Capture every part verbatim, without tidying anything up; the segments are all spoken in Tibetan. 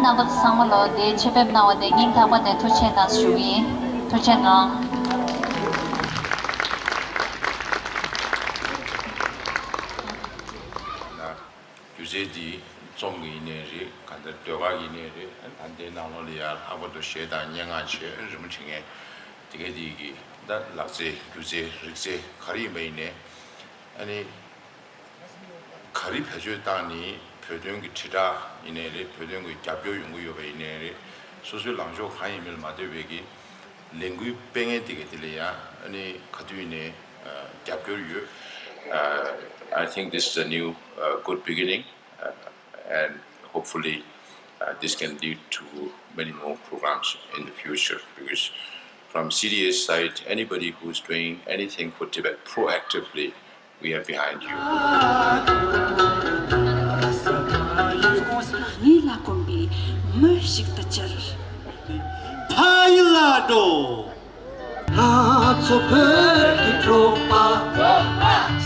རྣམ་པ་ཚང་མ་ལོ་འདིར་ཆེད་ཕེབས་གནང་བ་དེ་སྙིང་ཐག་པ་ནས་ཐུགས་རྗེ་གནང་ཞུ་གི་ཡིན། ཐུགས་རྗེ་གནང་། སྒྱུ་རྩལ་འདི་རྩོམ་གྱི་ཡིན་ནའི་རེད། གང་ལྟར་ཟློས་གར་གྱི་ཡིན་ནའི་རེད། ད་ལྟའི་ནང་ལོགས་ལ་ཡང་ལྷག་པར་དུ་གཞས་དང་སྙན་ངག་བཅས་རི་མོ་བྲིས་མཁན་དེ་གའི་དེ་གི་ད་ལག་རྩལ་སྒྱུ་རྩལ་རིག་རྩལ་ག་རེ་ཡིན་པ་ཡིན་ནའི་ཨ་ནི། ག་རེ་བེད་སྤྱོད་བཏང་ནས་བོད་དོན་གྱི་དྲིལ་བསྒྲགས་ཡིན་ནའི་རེད། བོད་དོན་གྱི་རྒྱབ་སྐྱོར་ཡོང་གི་ཡོད་པ་ཡིན་ནའི་རེད། སོ་སོའི་ལངས་ཕྱོགས་གང་ཡིན་མིན་ལ་མ་ལྟོས་པའི་གི་ལས་འགུལ་སྤེལ་མཁན་དེ་ག་དེ་ལ་ཡང་ཨ་ནི་ག་དུས་ཡིན་ནའི་རྒྱབ་སྐྱོར་ཡོད། Uh, I think this is a new uh, good beginning, uh, and hopefully uh, this can lead to many more programs in the future, because from C D A's side, anybody who's doing anything for Tibet proactively, we are behind you. ངའི་ལ་གོམས་པའི་མི་ཞིག་ཏུ་གྱུར། ཕ་ཡུལ་ལ་འགྲོ། ང་ཚོ་བོད་ཀྱི་འབྲོག་པ།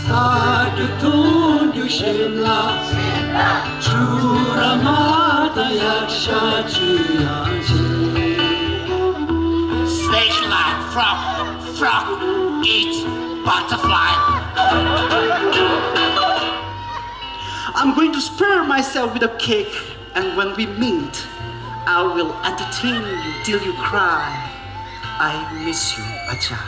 ཟ་རྒྱུ་འཐུང་རྒྱུ་ཞིམ་ལ། ཕྱུ་ར་མ་དང་ཡག་ཤ་ཅི་ཡང་ཆེ། Snake like frog, frog eats butterfly. I'm going to spare myself with a cake, and when we meet, I will entertain you till you cry. I miss you, Acha.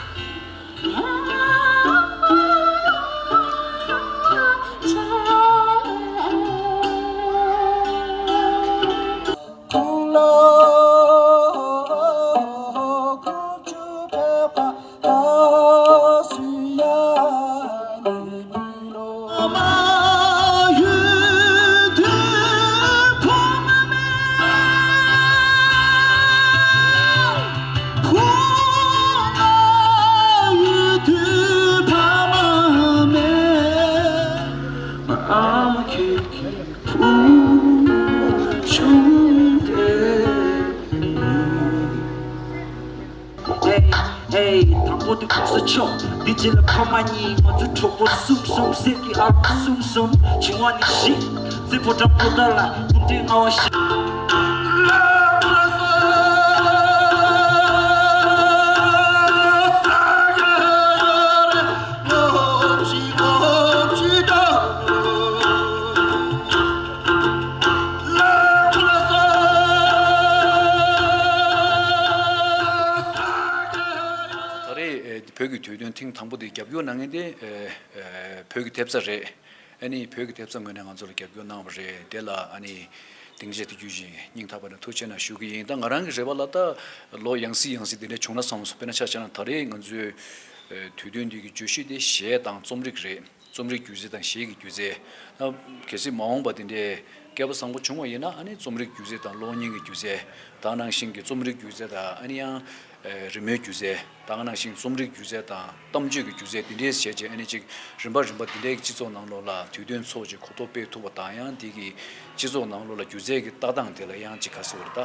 Hey, དང་པོ་དེ་གོང་ས་མཆོག་འདི་རྗེས་ལ་ཕ་མ་གཉིས། ང་ཚོའི་གྲོགས་པོ་གསུམ་གསུམ། གསེར་གྱི་ཨ་ལོ་གསུམ་གསུམ། བྱིང་བ་ནི་བཞི། རྩེ་ཕོ་བྲང་པོ་ཏཱ་ལ་སྐུ་ཕྲེང་ལྔ་པ་བཞི། ད་རེས་བོད་ཀྱི་དུས་སྟོན་ཐེངས་དང་པོ་དེ་རྒྱབ་སྐྱོར་གནང་མཁན་དེ་བོད་ཀྱི་ཐེབས་རྩ་རེད། ཨ་ནི་བོད་ཀྱི་ཐེབས་རྩ་ངོས་ནས་ང་ཚོ་ལ་རྒྱབ་སྐྱོར་གནང་བ་རེད། དེ་ལ་ཨ་ནི་སྡིངས་ཆ་དེ་བརྒྱུད་བཞིན་སྙིང་ཐག་པ་ནས་ཐུགས་རྗེ་ཆེ་གནང་ཞུ་གི་ཡིན། ད་ང་རང་གི་རེ་བ་ལ་ད་ལོ་ཡང་སེ་ཡང་སེ་དེ་འདྲ་བྱུང་ན་བསམ་སོང་། དཔེར་ན་ཆ་བཞག་ན་ད་རེས་ང་ཚོའི་དུས་སྟོན་འདི་གི་བརྗོད་གཞི་དེ་གཞས་དང་རྩོམ་རིག་རེད། རྩོམ་རིག་སྒྱུ་རྩལ་དང་གཞས་ཀྱི་སྒྱུ་རྩལ། ད་གལ་སྲིད་མ་འོངས་པ་དེ་འདྲའི་སྐལ་པ་བཟང་པོ་བྱུང་བ་ཡིན་ན། ཨ་ནི་རྩོམ་རིག་སྒྱུ་རྩལ་དང་གློག་བརྙན་གྱི་སྒྱུ་རྩལ། ད་ག་ནང་བཞིན་གྱི་རྩོམ་རིག་སྒྱུ་རྩལ་དང་ཨ་ནི་ཡང་རི་མོའི་སྒྱུ་རྩལ། ད་ག་ནང་བཞིན་རྩོམ་རིག་སྒྱུ་རྩལ་དང་གཏམ་བརྗོད་ཀྱི་སྒྱུ་རྩལ་དེ་འདྲའི་བྱས་རྗེས། ཨ་ནི་ཅིག་རིམ་པ་རིམ་པ་དེ་འདྲའི་སྤྱི་ཚོགས་ནང་ལོགས་ལ་དུས་སྟོན་ཚོགས་ཀྱི་གོ་རྟོགས་སྤེལ་ཐུབ་པ་དང་། ཡང་དེ་གི་སྤྱི་ཚོགས་ནང་ལོགས་ལ་སྒྱུ་རྩལ་གྱི་ལྟ་སྟངས་དེ་ལ་ཡང་ཅིག་ག་ཟེར་བ་རེད། ད་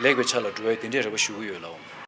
ལེགས་པའི་ཆ་ལ་འགྲོ་བའི་དེ་འདྲའི་རེ་བ་ཞུ་གི་ཡོད་ལགས།